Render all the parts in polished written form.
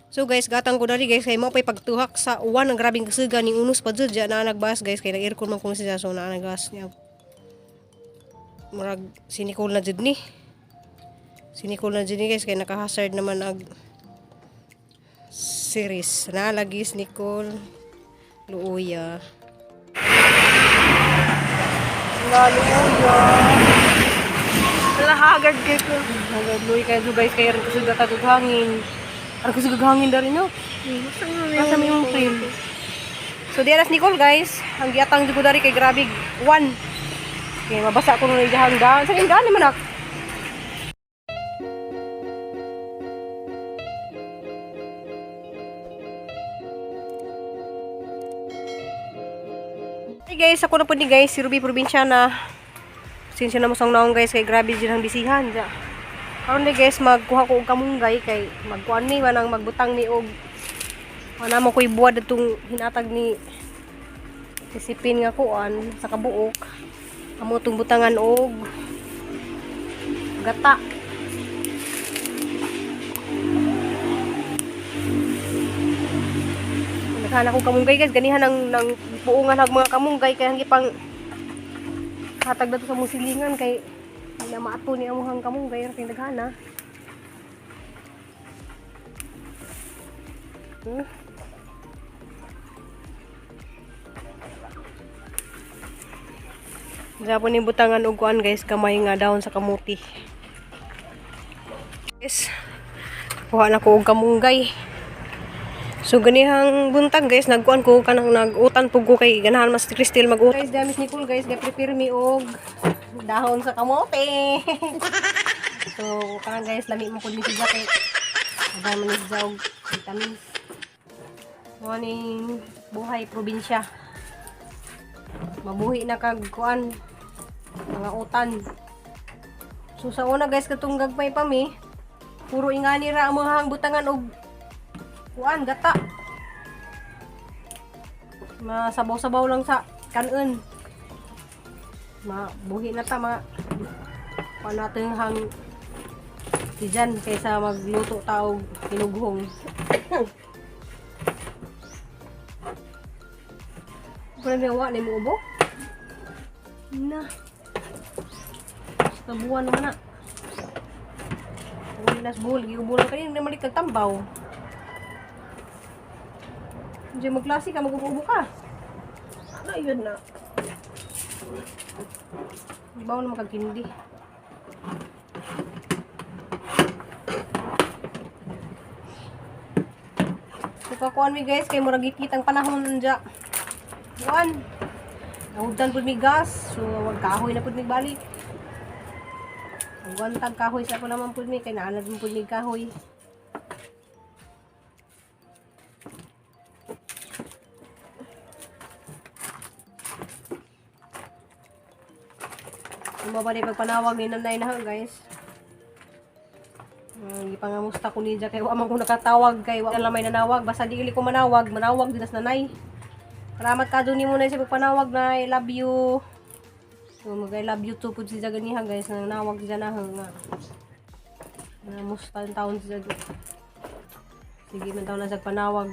So guys, gatang ko dari guys kay mo pay pagtuhak sa uwan ang grabing kasuga ning unos pa jud na nagbas guys kay nag-aircon man kuno siya, so naa naggas niya. Murag sinikol na jud ni. Sinikol na jud ni guys kay naka-hazard naman ag series. Na lagi sinikol luuya. Na luuya. Wala, hagad kayo ko. Hagad luuya kayo guys kay rin kasuga kagug hangin. Ar kasuga hangin dari no. Asa may yung frame. So di alas Nicole guys, ang giatang jud ko dari kay grabe one. Kay mabasa ko nung iyang daan. Sa daan naman ak. Hey guys, ako na po ni guys, si Ruby Provinciana. Sinsya na mo sang naong guys kay grabe jud ang bisihan ja. Karon ni guys, magkuha ko og kamunggay kay magkuan ni manang magbutang ni og ana mo ko'y buwad atong hinatag ni sisipin nga kuan sa kabuok. Amo tong butangan og gata. Naghanap ko kamunggay guys, ganihan ang nang buungan hag mga kamunggay kay ang gipang hatag dato sa mong silingan kay di na maato ni amuhang kamunggay ra kay daghana. Gapon ni butangan og kuan guys, kamay nga dahon sa kamuti. Guys, kuha na ko og kamunggay. So ganihang buntag guys, nagkuan ko kanang nag-utan pug ko kay ganahan mas Crystal mag-utan. Guys, damis Nicole guys, ga-prepare mi og dahon sa kamote. So kanang guys, lami mo pud ni siya kay dahon man ni siya og vitamins. Morning, buhay probinsya. Mabuhi na kag kuan mga utan. So sa una guys, katong gagmay pa mi, puro ingani ra ang mga hangbutangan og kuan gata. Masabaw-sabaw lang sa kanon. Mabuhi na ta ma kuan natin hang tiyan kaysa magluto ta og hinughong. Pero may wa na mo ubo. Na. Sa buwan naman na. Uli nas buhol, giubo lang kayo, hindi malik kag tambaw. Hindi magklase ka, mag-ubo ka. Ano yun na? Bawa naman kagkindi. So kakuan mi guys, kay murag gitgit ang panahon nanja. Kuan. Nahugdan pud mi gas, so wag kahoy na pud mi balik. Ang tag kahoy sa ako naman pud mi kay naanad mo pud mi kahoy. Tumaba ni pagpanawag ni nanay na ha, guys. Gipangamusta ko niya kay wa man ko nakatawag kay wa lang may nanawag basta di gali ko manawag, manawag din nas nanay. Salamat ka ni mo na sa pagpanawag na I love you. So mag I love you too pud siya ganiha guys, nang nawag siya na ha, nga. Namusta ang taon siya. Sige man taon na sa panawag.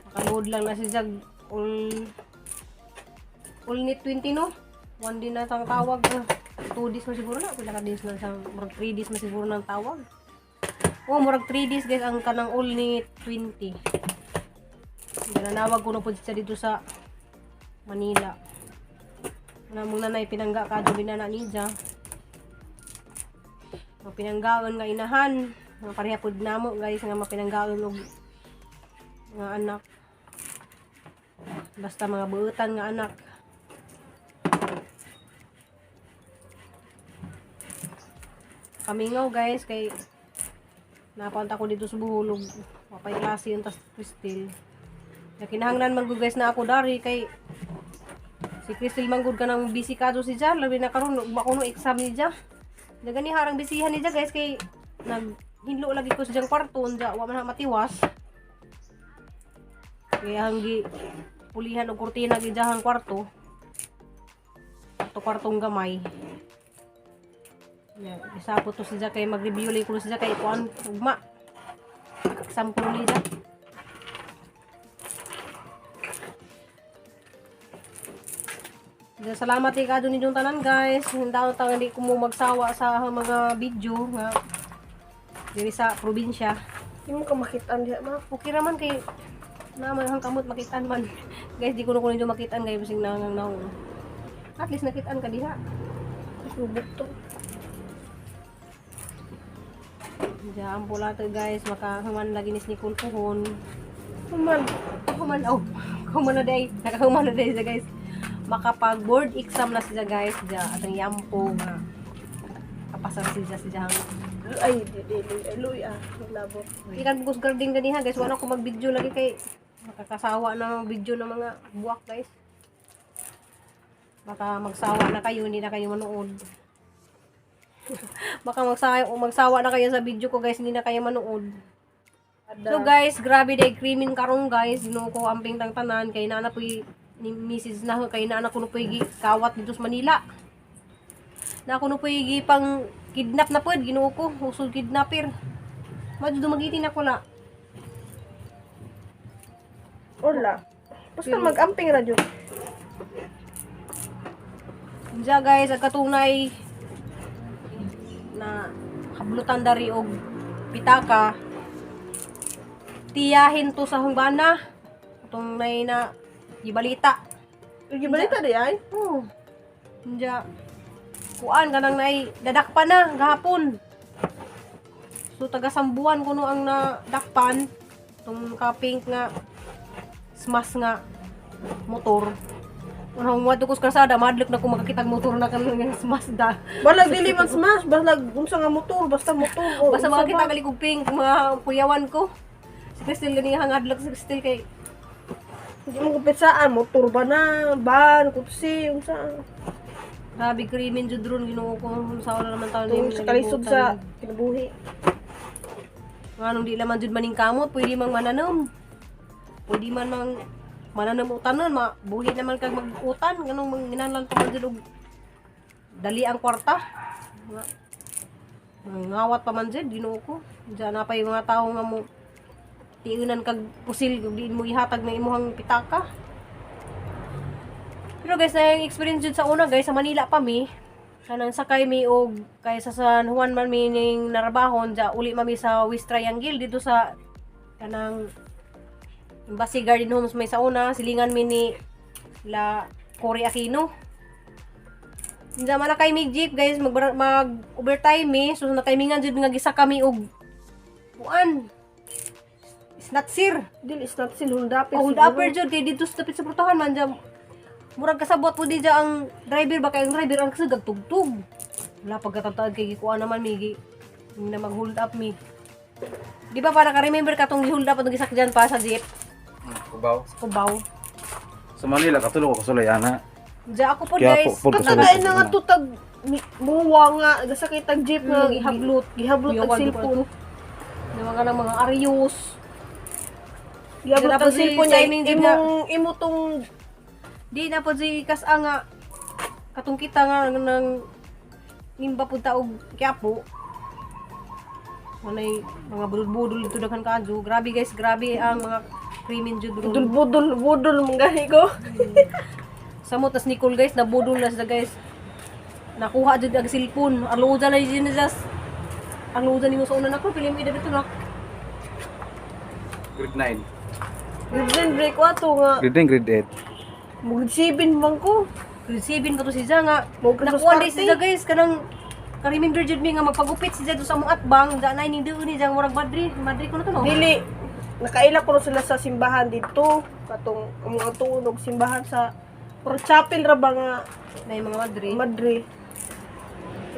Makaload lang na si Jag all net 20 no. One day na tang tawag. 2 days na siguro na. Pila ka days na sa murag 3 days na siguro ng tawag. Oh, murag 3 days guys ang kanang all net 20. Gananawag ko na po siya dito sa Manila. Ana mong nanay pinangga ka do binana niya. Mga pinanggaon nga inahan. Mga pareha pud namo guys nga mapinanggaon og mga anak. Basta mga buutan nga anak. Kamingaw guys kay napunta ko dito sa Buhulog. Mapay klase yun tas Crystal. Kaya kinahanglan man gud guys na ako dari kay si Crystal man gud kanang busy kadto si Jan, labi na karon ugma kuno exam ni Ja. Dagani harang bisihan ni Ja guys kay naghinlo lagi ko sa jang kwarto unja wa man na matiwas. Kaya hanggi pulihan og kurtina gi jahang kwarto. Kwarto kwartong gamay. Yeah, isa po to si Ja kay mag-review lang ko si Ja kay kuan ugma. Exam ko niya. Salamat kay kado ninyong tanan, guys. Hindi taon hindi ko mo magsawa sa mga video nga diri sa probinsya. Di mo ka makitaan diha, ma. Okay raman kay naman ang kamot makitaan man. Guys, di ko na ko ninyo makitaan guys basing nangang naong. At least nakitaan ka diha. Subok to. Diyan po lahat guys, makahuman lagi ni Nicole puhon. Human. Human, oh, human na day. Nakahuman na day siya, guys. Makapag board exam na siya, guys. Diya, atang yampo nga. Kapasar siya siya. Ay, di, di, di. Ay, luy ah. Naglabot. Ikan bugos garden ganiha guys, wala ko mag-video lagi kay makakasawa na ng video ng mga buwak, guys. Baka magsawa na kayo, hindi na kayo manood. Baka magsawa na kayo sa video ko, guys, hindi na kayo manood. So guys, grabe day krimen karong, guys. Ginoo ko, amping tang tanan kay nana puy ni Mrs. na kay nana kuno puy kawat dito sa Manila. Na kuno puy gi pang kidnap na pud, Ginoo ko, usod kidnapper. Madyo dumagitin ako la. Wala. Basta mag-amping radyo. Diya guys, ang katunay na hablutan dari og pitaka, tiyahin to sa hungbana itong nay na gibalita. Gibalita di ay. Oo. Diya kuan kanang nay dadakpan na gahapon. So taga Sambuan kuno ang nadakpan itong ka-pink nga smash nga motor. Ano mo ko sa kalsada, madlok na ko makakitag motor na kanang nga smash da. Balag dili man smash, balag unsa nga motor, basta motor. O, Basta unsa makakita ba? gali kog pink mga kuyawan ko. Si Crystal gani hangadlok si Crystal kay Hindi mo kupitsaan, motor ba na, van, kutsi, unsa. Grabe krimen jud ron, Ginoo ko, sa wala naman taon Tungod sa kalisod sa kinabuhi. Nganong di laman jud maning kamot, pwede mang mananom. Pwede man mang mananom utanon, mabuhi naman kag mag-utan, ganong manginahanglan pa man jud og dali ang kwarta. Ngawat pa man jud, Ginoo ko. Diyan na pa yung mga tao nga mo tiunan kag pusil kung diin mo ihatag na imuhang pitaka. Pero guys, na yung experience jud sa una guys, sa Manila pa mi. Kanang sakay mi og kaysa sa San Juan man mi ning narabahon, ja uli mami sa West Triangle dito sa kanang Embassy Garden Homes may sa una, silingan mi ni la Cory Aquino. Hindi man na kay mig jeep guys, mag overtime mi, so na timingan jud nga gisa kami og kuan. Snatsir. Dili is not sil hold up. Oh, hold upper jud kay dito sa tapit sa portahan man dyan. Murag kasabot po di dyan ang driver ba kay ang driver ang kasagag tugtog. Wala pagkatatawad kay gikuan naman mi gi na mag hold up mi. Di ba para ka-remember ka tong hold up atong gisakyan pa sa jeep Kubaw. sa Cubao. Sa Manila, katulog ako sulay, ana. Diyan ako po Kaya guys. po, Katagain na nga to tag muwa nga gasakay tag jeep nga Gihablot. Gihablot ang Kuyawan ko cellphone. ato. Yung mga ng mga Arius. Gihablot Tapos ang cellphone niya. timing din Imong imo tong Di na po si kas nga katong kita nga nang nimba pud ta og Quiapo. Manay mga budol-budol dito daghan kaadyo. Grabe guys, grabe ang mga krimen jud ron. budol budol budol mong gani ko. Samo tas Nicole guys, nabudol na sila guys. Nakuha jud ang cellphone. Arloja na jud niya. Arloja nimo sa una nako, pili mo ida dito na. Grade 9. Grade 9 break wa to nga. Grade 9, grade 8. Mug 7 man ko. Grade 7 pa to si Zia nga. Mo Christmas Nakuha din party. si Zia guys kanang ka-remember jud mi nga magpagupit si Zia do sa among atbang, da na ning duon ni Zia murag madri, madri ko na to no. Dili nakaila ko sila sa simbahan dito katong ang mga tunog simbahan sa pero chapel ra ba nga Na yung mga madri. Madre.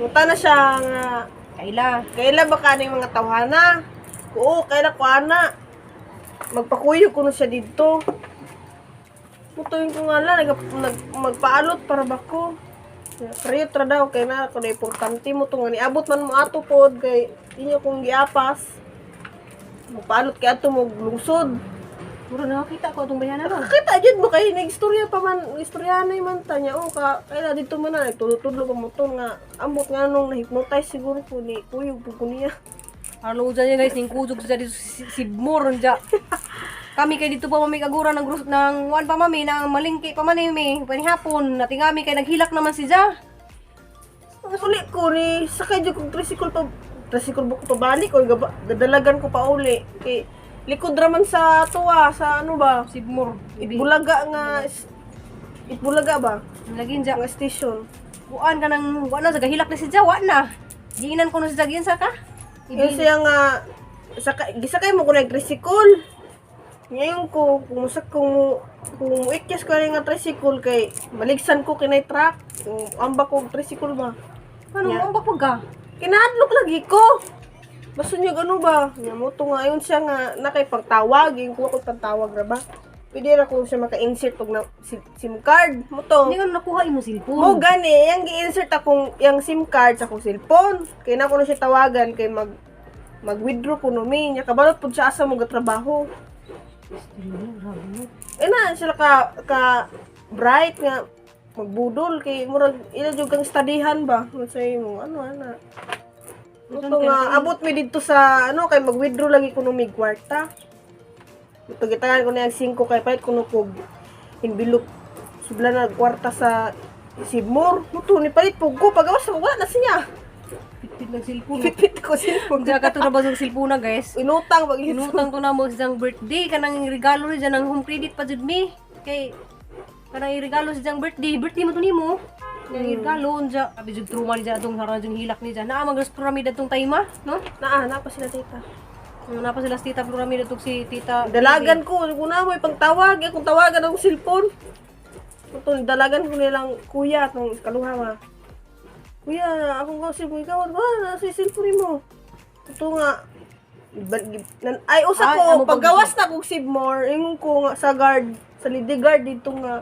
Muta na siya nga Kaila. kaila ba kaning mga tawhana? Oo, kaila ko ana. Magpakuyog kuno siya didto. Mutuin ko nga lang, magpaalot para ba ko. Priyot ra daw kay na kuno importante mo to nga niabot man mo ato pod kay inyo kong giapas. Magpaalot kay ato mo lungsod. Mura nakakita ko atong bayana ron. Nakita jud mo kay nagstorya pa man, istoryahanay man ta niya. Oh, ka kaila dito man na nagtudlo-tudlo pa mo to nga ambot nga nung na-hypnotize siguro ko ni kuyog pud ko niya. Arlo dyan niya, guys, ning kuzog siya dito si Sibmor dyan. Kami kay dito pa mami kagura ng grus ng one pa mami ng malingki pa man mi panihapon natingami kay naghilak naman si Ja. Uli ko ni sakay jud kog tricycle pa, tricycle ba ko pabalik or gadalagan ko pa uli kay likod ra man sa tuwa sa ano ba, Sibmor. Itbulaga nga Itbulaga ba Lagi ja. nga station. Kuan ka nang wa na sa gahilak na si Ja, wa na. Giinan ko na si Ja giin sa ka. Yun siya nga sakay, gisakay mo ko nag tricycle. Ngayon ko kung musak kung kung muikyas ko rin nga tricycle kay maligsan ko kinay truck, kung amba ko og tricycle ba. Ano Yeah. mo ba pag ka? Kinahadlok lagi ko. Basta niya ano ba? Nya mo to nga ayon siya nga nakay pagtawag, yung kuha ko pantawag ra ba. Pwede ra ko siya maka-insert og na, SIM card mo to. Hindi ka na nakuha imong cellphone. Mo gani, yang gi-insert akong yang SIM card sa akong cellphone. Kay na ko na siya tawagan kay mag mag-withdraw ko no mi. Nya kabalot pud siya asa mo gatrabaho. Eh na sila ka ka bright nga magbudol kay murag ila jud kang studyhan ba sa imo ano ana. Ito nga abot mi didto sa ano kay mag-withdraw lagi ko no mig kwarta. Ito gitagan ko na yung 5 kay palit kuno kog envelope subla na kwarta sa Sibmor. Muto ni palit pug ko pagawas wala na siya. Pitpit ng cellphone. Pitpit ko cellphone. Diya ka to na ba sa cellphone na, guys? Inutang pag Inutang to na mo siyang birthday kanang regalo ni ng home credit pa jud mi. Kay kanang regalo sa siyang birthday, birthday mo to nimo. Kanang regalo unja. Abi jud trauma ni dyan atong haran jud hilak ni dyan. Naa mag Florami datong time no? Naa na pa sila tita. Ano na pa sila si Tita Florami datong si Tita. Dalagan ko, kung na mo ipangtawag, akong tawagan akong cellphone. Ito, dalagan ko nilang kuya tong kaluha ma. Kuya, akong ka cellphone ikaw, ba na si cellphone mo. Ito nga ay usa Ay, ko amo pag- paggawas na kog Sibmore, ingon ko nga sa guard, sa lady guard dito nga.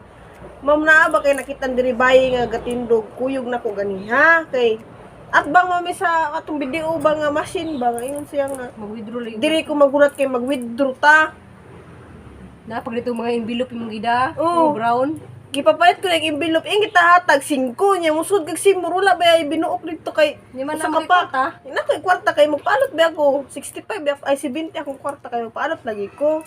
Ma'am, naa ba kay nakita diri bayi nga gatindog kuyog na ko ganiha kay at bang mami sa atong video ba nga machine ba nga ingon siya nga Mag-withdraw lang. diri ko magulat kay mag-withdraw ta. Na pag dito mga envelope imong gida, Oo. oh, brown. Gipapalit ko lang envelope ing kita hatag 5 niya musud kag simur wala ba ay binuok dito kay Di man usa lang ka may pa. kwarta. Ina ko kwarta kay magpalot ba ako 65 ba ay 70 akong kwarta kay magpalot lagi ko.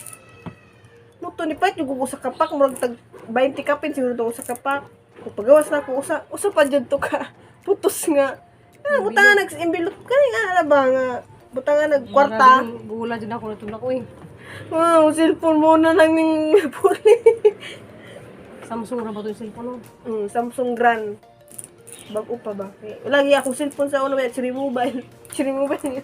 Muto ni pait yung usa ka pack murag tag 20 kapin siguro to usa ka pack. Kung pagawas na ako usa usa pa jud to ka putos nga. Ah, buta nga nag envelope kani nga na ba nga buta nga nag kwarta. Grabe, Gula jud ako natulak ko eh. Wow, cellphone mo na lang ning puli. Samsung ra ba to yung cellphone? No? Samsung Grand. Bago pa ba? Eh, lagi akong cellphone sa una, may Chiri Mobile. Chiri Mobile.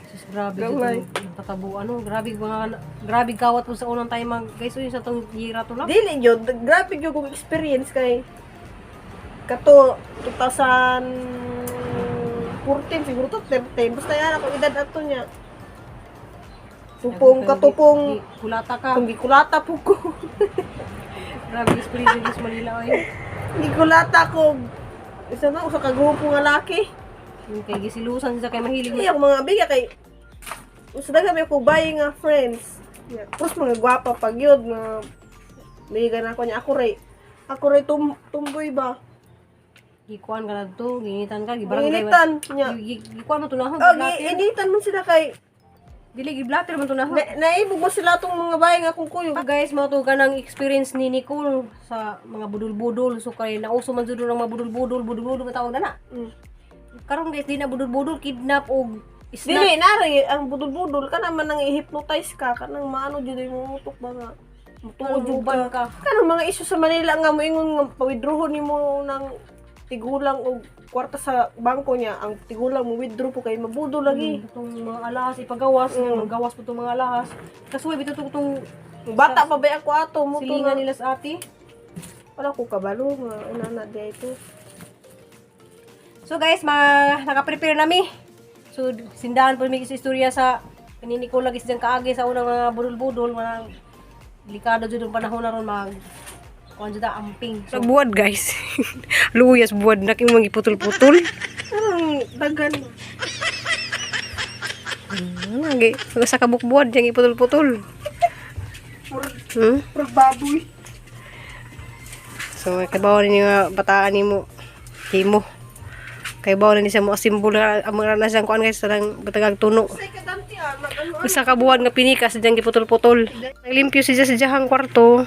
Sus, grabe jud Gamay. ang katabo ano, grabe mga grabe kawat po sa unang time mga guys, uy sa tong gira to lang. Dili yun. Grabe yun kong experience kay kato 2014 siguro to 13 basta yan ako edad ato niya tupong katupong Kulata ka. kung gikulata po ko. Grabe experience sa Manila oy. Gikulata ko isa na usa ka grupo nga laki. Yung kay gisilusan siya kay mahilig Ay, ako mga abiga kay mas daghan may ko bayi nga friends. Yeah. Tapos mga gwapa pag yun nga biga na ako niya ako ray tumboy ba. Gikuan ka na to, ginitan ka, gibarangay. Ginitan niya. Gikuan mo to na Oh, ginitan mo sila kay Dili giblater man to na. na, naibog mo sila tong mga bayi nga akong kuyog. Pa guys, mao to ka ng experience ni Nicole sa mga budol-budol. So kay nauso man jud ang mga budol-budol, budol-budol man tawag na na. Karon guys, di na budol-budol, kidnap og snatch. Dili na rin ang budol-budol ka naman nang i-hypnotize ka kanang maano jud imong utok ba nga. Mutuo jud Uban ka. ka. Kanang mga isyu sa Manila nga moingon nga pa-withdrawon nimo ng tigulang og kwarta sa bangko niya, ang tigulang mo withdraw po kay mabudol lagi. Itong mga alahas ipagawas, magawas po itong mga alahas. Kasuway bitaw itong itong Bata pa ba ako ato mo to silingan na, nila sa ate. wala ko kabalo nga inana di ito. So guys, ma naka-prepare nami. So sindahan po mi sa istorya sa ni Nicole lagi siyang kaagi sa unang mga budol-budol, mga delikado jud ang panahon na ron mag kuan jud ta, amping. So, buwad guys. Luyas buwad na kay mga putol-putol. Anong dagan? Lagi sa kabuk buwad yang iputol-putol. Murag baboy. So kabaw ninyo nga bataan nimo himo. Kay bawo na ni siya mo asimbol amo na siyang kuan guys, tanang batagag tuno. Say kadanti ah, mag-ano. Usa ka buwan nga pinikas diyang giputol-putol. Naglimpyo siya sa diyang kwarto.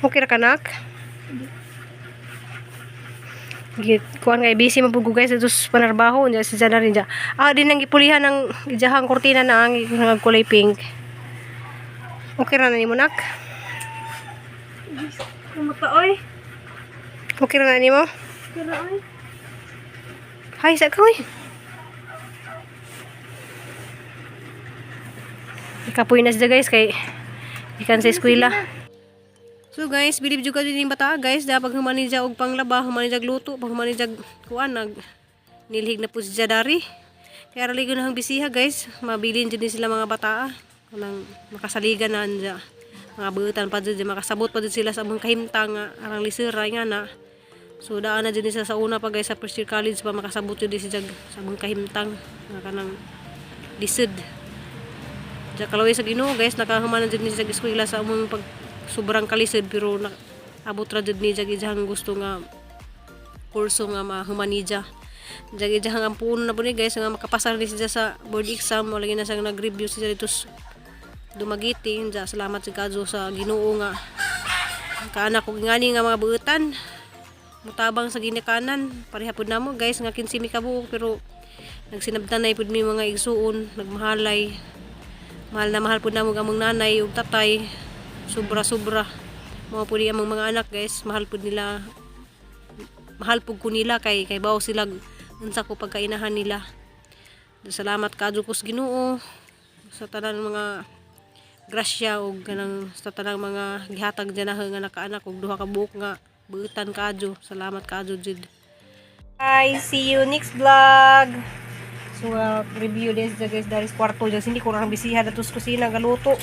Okay ra kanak? Git kuan kay busy man pud ko guys dito sa panarbaho nya si na rin dya. Ah, din ang gipulihan ang ijahang kurtina na ang ang kulay pink. Okay ra na nimo, nak? Kumuta oy. Okay ra na nimo? Kira oy. Hay sa ka oy. Ikapoy na siya guys kay ikan sa eskwela. So guys, bilib jud ka din yung bata guys, da pag human niya og panglaba, human niya luto, pag human niya kuan nag nilhig na po siya dari. Kaya raligo na ang bisiha guys, mabilin jud din sila mga bata. Kanang makasaligan na anja. Mga buutan pa jud, makasabot pa jud sila sa among kahimtang nga arang lisira nga na. So daan na jud ni siya sa una pa guys sa first year college pa makasabot jud ni siya sa among kahimtang nga kanang lisod. Diya kalaway sa Ginoo guys, nakahuman na jud ni siya sa eskwela sa among pag sobrang kalisod pero na, abot ra jud ni siya ijahang gusto nga kurso nga mahumanija. Diya ijahang ampuno na po ni guys nga makapasar ni siya sa board exam, wala na siya nag-review siya dito sa Dumaguete. Diya salamat sa kadyo sa Ginoo nga kaanak ko ngani nga mga buutan mutabang sa ginikanan. Pareha pud namo guys nga 15 mi ka buok pero nagsinabtanay pud mi mga igsuon, nagmahalay. Mahal na mahal pud namo ang among nanay ug tatay, sobra sobra. Mao pud ni among mga anak guys, mahal pud nila, mahal pud ko nila kay kay bawo sila unsa ko pagkainahan nila. Salamat kadyo ko sa Ginoo sa tanan mga grasya og kanang sa tanang mga gihatag dyan nga nakaanak og duha ka buok nga buutan kadyo. Salamat kadyo jud. Bye, see you next vlog. So review this guys dari sa kwarto dyan hindi ko lang bisiha datos kusina galuto.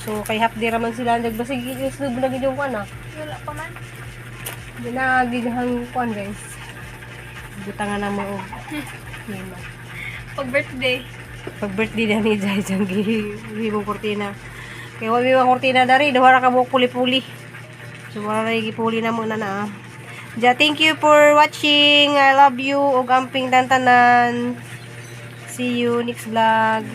So kay half day raman sila nagbasig is nag yung kuan ah. Wala pa man. Ginagigahang kuan guys. Butangan na mo og lima. Pag birthday. Pag birthday na ni Jai dyan gihimong kurtina. Kay wa mi mga kurtina dari duha ra ka buok puli-puli. So wala ra gipuli na mo na na. Ah. Ja, thank you for watching. I love you ug amping tantanan. See you next vlog.